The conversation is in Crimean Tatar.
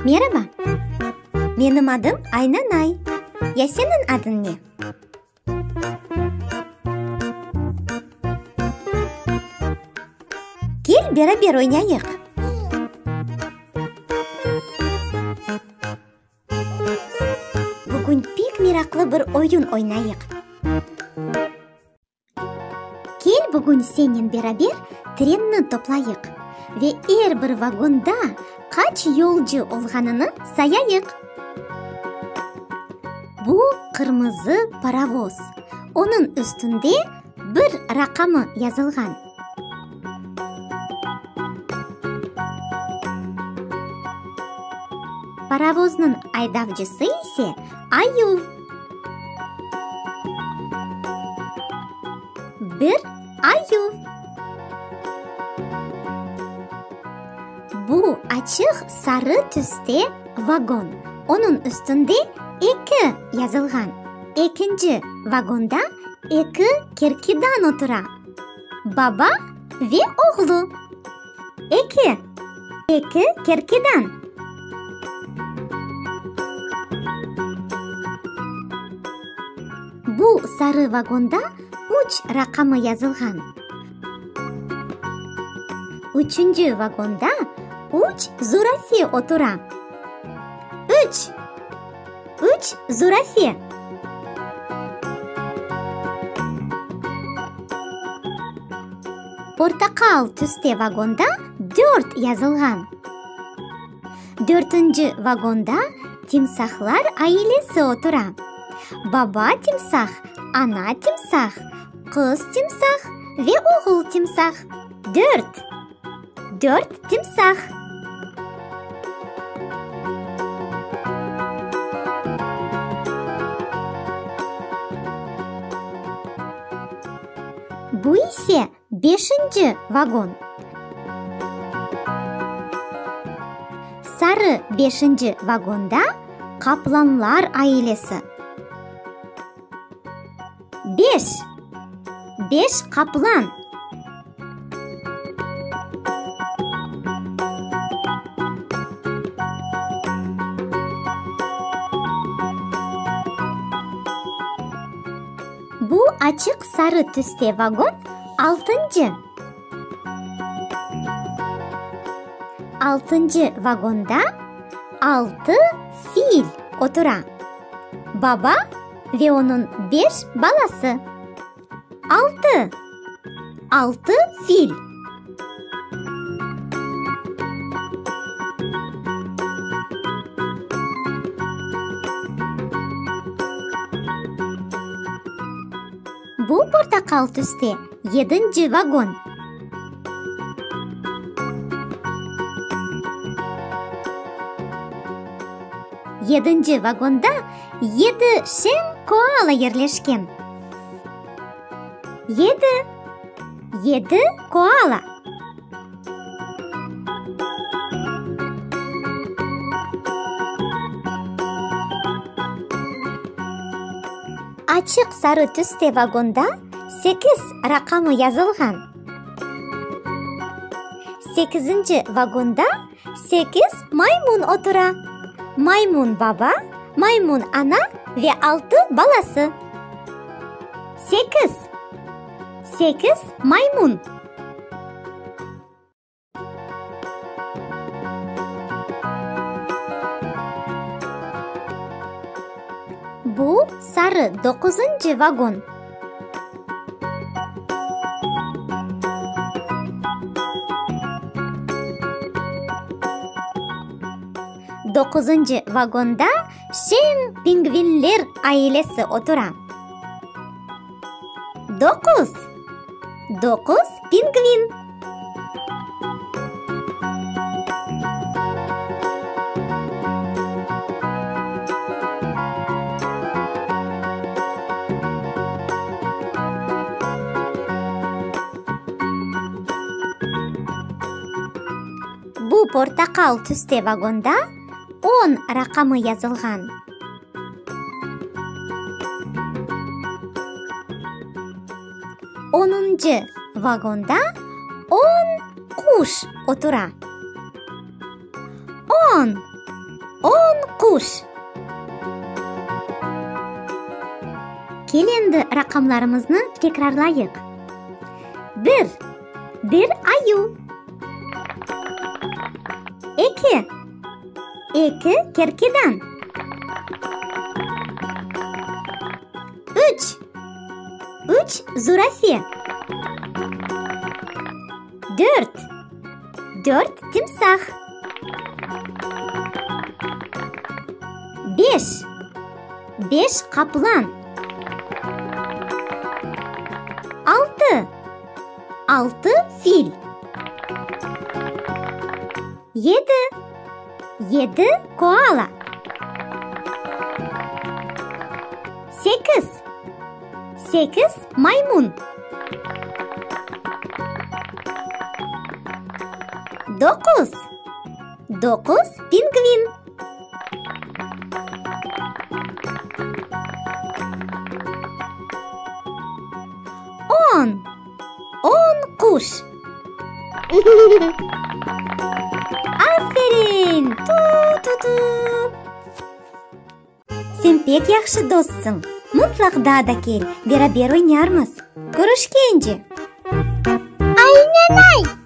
Meraba! Menim adım Aynanay. Ya seniñ adıñ ne? Kel, beraber oynayıq! Bugün pek meraqlı bir oyun oynayıq. Kel, bugün sennen beraber trenni toplayıq ve er bir vagonda qaç yolcu olğanını sayayıq. Bu qırmızı parovoz. Onıñ üstünde bir raqamı yazılğan. Parovoznıñ aydavcısı ise ayuv. Bir ayuv. Bu açıq sarı tüste vagon. Onıñ üstünde eki yazılğan. Ekinci vagonda eki kerkedan otura. Baba ve oğlu. Eki. Eki kerkedan. Bu sarı vagonda üç raqamı yazılğan. Üçünci vagonda üç zurafe otura. Üç. Üç zurafe. Portaqal tüste vagonda dört yazılğan. Dörtünci vagonda timsahlar ailesi otura. Baba timsah, ana timsah, qız timsah ve oğul timsah. Dört. Dört timsah. Bu ise beşinci vagon. Sarı beşinci vagonda qaplanlar ailesi. Beş. Beş qaplan. Bu açıq sarı tüste vagon altıncı. Altıncı vagonda altı fil otura. Baba ve onıñ beş balası. Altı. Altı fil. Bu portaqal tüste yedinci vagon. Yedinci vagonda yedi şeñ koala yerleşken. Yedi. Yedi koala. Açıq sarı tüste vagonda sekiz raqamı yazılğan. Sekizinci vagonda sekiz maymun otura. Maymun baba, maymun ana ve altı balası. Sekiz. Sekiz maymun. Bu sarı doquzıncı vagon. Doquzıncı vagonda şeñ pingvinler ailesi otura. Doquz. Doquz pingvin. Bu portaqal tüste vagonda on raqamı yazılğan. Onuncı vagonda on quş otura. On. On quş. Kel endi raqamlarımıznı tekrarlayıq. Bir, bir ayu. Eki, eki kerkedan. Üç, üç zürafe. Dört, dört timsah. Beş, beş qaplan. Altı, altı fil. Yedi, yedi koala. Sekiz, sekiz maymun. Doquz, doquz pingvin. On, on quş. Aferin! Tu-tu-tu! Sen pek yahşı dostsıñ. Mıtlaq daa da kel, beraber oynarmız. Körüşkence! Aynanay!